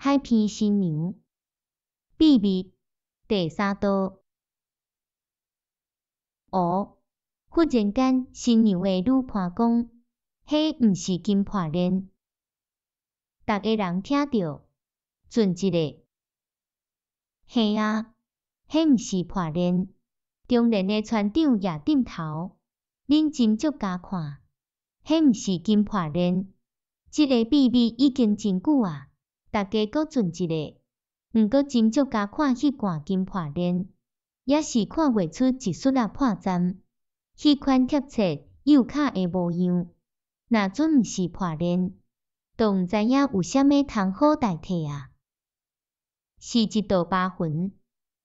海邊新娘，秘密第三道。哦，忽然間，新娘的女伴講，彼毋是金破鏈。逐个人聽著，忖一下，嘿啊，彼毋是破鏈。中年的船長也點頭，恁斟酌加看，彼毋是金破鏈。這个秘密已經真久啊，逐家閣忖一下，毋過斟酌加看彼罐金破鏈，也是看袂出一絲仔破綻。彼款貼切幼卡的模樣，若準毋是破鏈，就毋知影有啥物通好代替啊！是一道疤痕。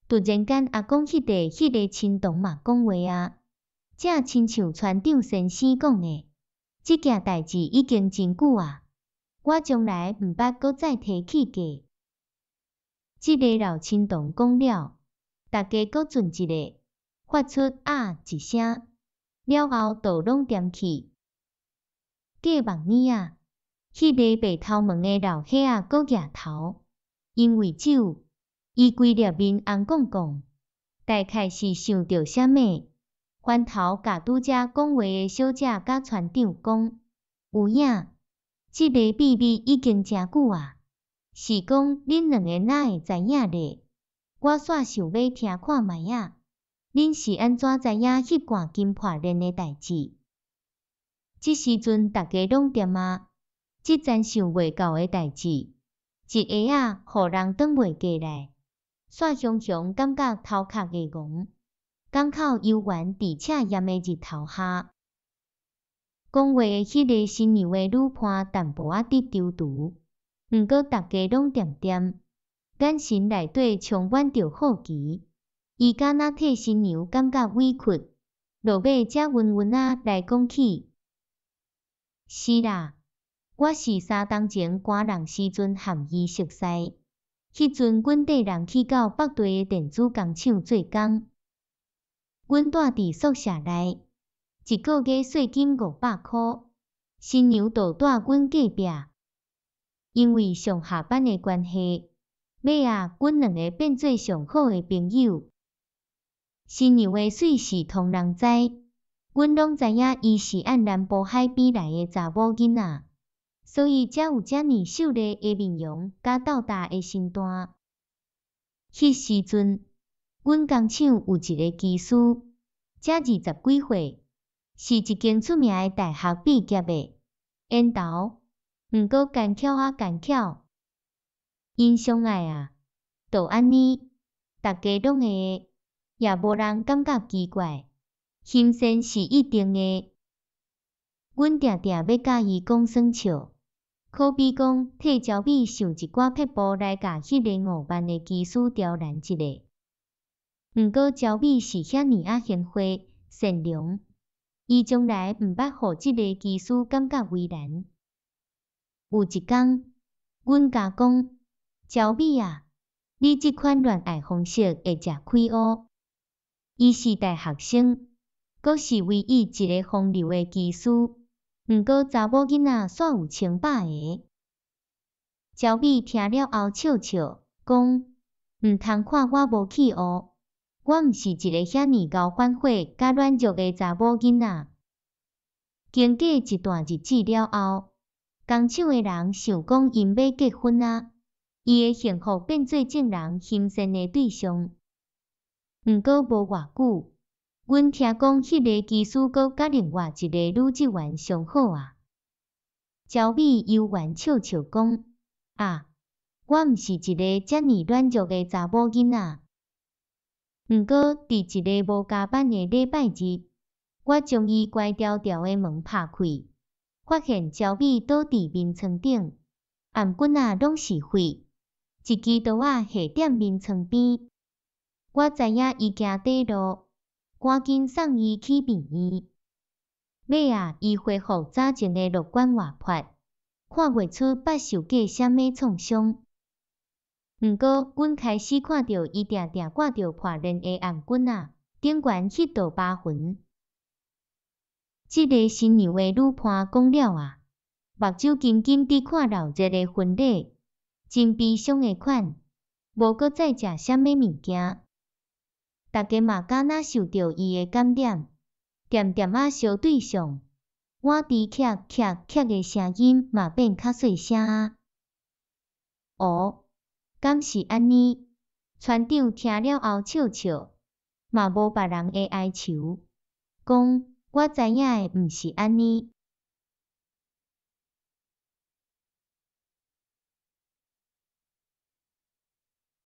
突然間，阿公彼个神童嘛講話啊，正親像船長先生講的，這件代誌已經真久啊，我從來毋捌閣再提起過。這个老神童講了，逐家閣忖一下，發出啊一聲，了後就攏恬去。過目年仔，彼个白頭毛的老伙仔閣額頭，因為酒，伊規粒面紅絳絳，大概是想著啥物，翻頭共拄才講話的小姐佮船長講，有影，這个秘密已經誠久啊，是講恁兩个哪會知影咧？我煞想欲聽看覓仔，恁是按怎知影彼罐金破鏈的代誌？這時陣逐家攏恬啊，這層想袂到的代誌，一下仔予人轉袂過來，煞雄雄感覺頭殼會戇，港口猶原佇赤炎的日頭下。講話的彼个新娘的女伴淡薄仔佇躊躇，毋過逐家攏恬恬，眼神內底充滿著好奇。伊敢若替新娘感覺委屈，落尾才溫溫仔來講起。是啦，我是3冬前寒人時陣和伊熟似，彼陣阮綴人去到北地的電子工廠做工，阮蹛佇宿舍內，一個月稅金500箍，新娘就蹛阮隔壁。因為上下班的關係，尾仔阮兩个變做上好的朋友。新娘的媠是通人知，阮攏知影伊是按南部海邊來的查某囡仔，所以才有遮爾秀麗的面容佮鬥大的身段。彼時陣，阮工廠有一个技師，才20幾歲，是一間出名的大學畢業的，緣投，毋過剛巧仔剛巧，𪜶相愛啊，就按呢，逐家攏會，也無人感覺奇怪，欣羨是一定的。阮定定欲佮伊講耍笑，可比講替焦美想一寡撇步來共彼个5萬的技師刁難一下。毋過焦美是遐爾仔賢惠善良，伊從來毋捌予這个技師感覺為難。有一工，阮共講，焦美啊，你這款戀愛方式會誠開烏。伊是大學生，閣是唯一一个風流的技師，毋過查某囡仔煞有千百个。焦美聽了後笑笑，講，毋通看我無去學，我毋是一个遐爾𠢕反火佮軟弱的查某囡仔。經過一段日子了後，工廠的人想講𪜶欲結婚啊，伊的幸福變做眾人欣羨的對象。毋過無偌久，阮聽講彼个技師閣佮另外一個女職員相好啊。焦美猶原笑笑講：啊，我毋是一个遮爾軟弱的查某囡仔。毋過佇一个無加班的禮拜日，我將伊關牢牢的門拍開，發現焦美倒佇眠床頂，頷頸仔攏是血，一支刀仔下踮眠床邊。我知影伊驚短路，趕緊送伊去病院。尾仔，伊恢復早前的樂觀活潑，看袂出捌受過啥物創傷。毋過，阮開始看著伊定定掛著破鏈的頷頸仔，頂懸彼道疤痕。這个新娘的女伴講了啊，目睭金金佇看鬧熱的婚禮，真悲傷的款，無閣再食啥物物件。逐家嘛敢若受著伊的感染，恬恬仔相對上，碗匙喀喀喀的聲音嘛變較細聲啊。哦，敢是按呢？船長聽了後笑笑，嘛無別人的哀愁，講，我知影的毋是按呢。